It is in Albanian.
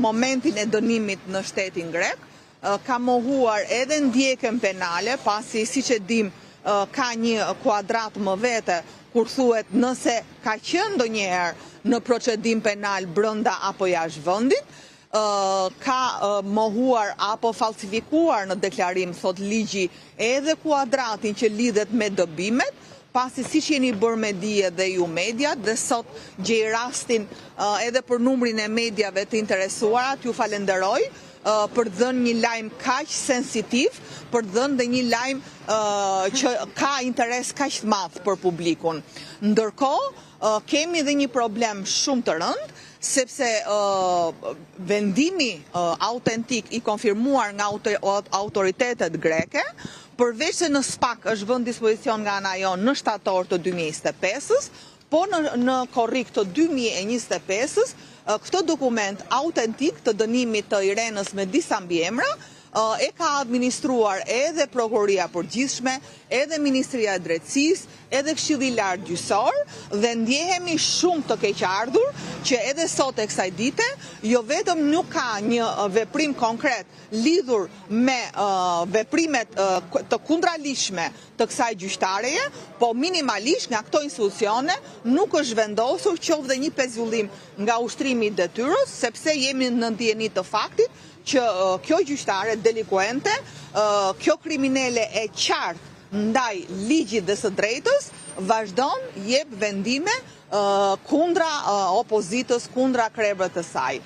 momentin e dënimit në shtetin grek, ka mohuar edhe ndjekjen penale, pasi siç e dimë ka një kuadrat më vete kur thuhet nëse ka qenë ndonjëherë në procedim penal brenda apo jashtë vendit, ka mohuar apo falsifikuar në deklarim, thotë ligji, edhe kuadratin që lidhet me dëbimet, pasi siç jeni bërë me dije dhe ju mediat, dhe sot gjej rastin edhe për numrin e mediave të interesuara, t'ju falenderoj për të dhënë një lajm kaq sensitiv, për të dhënë dhe një lajm që ka interes kaq të madh për publikun. Ndërkohë, kemi dhe një problem shumë të rëndë, sepse vendimi autentik i konfirmuar nga autoritetet greke, përveç se në SPAK është vënë dispozicion nga ana jonë në shtator të 2025-ës, po në korrik të 2025-ës, këtë dokument autentik të dënimit të Irenës me disa mbiemra, e ka administruar edhe Prokuroria e Përgjithshme, edhe Ministria e Drejtësisë, edhe Këshilli i Lartë Gjyqësor dhe ndjehemi shumë të keqardhur që edhe sot e kësaj dite jo vetëm nuk ka një veprim konkret lidhur me veprimet të kundraligjshme të kësaj gjyqtareje, po minimalisht nga këto institucione nuk është vendosur qoftë dhe një pezullim nga ushtrimi i detyrës, sepse jemi në dijeni të faktit që kjo gjyqtare delikuente, kjo kriminele e qartë ndaj ligjit dhe së drejtës, vazhdon jep vendime kundra opozitës, kundra krerëve të saj.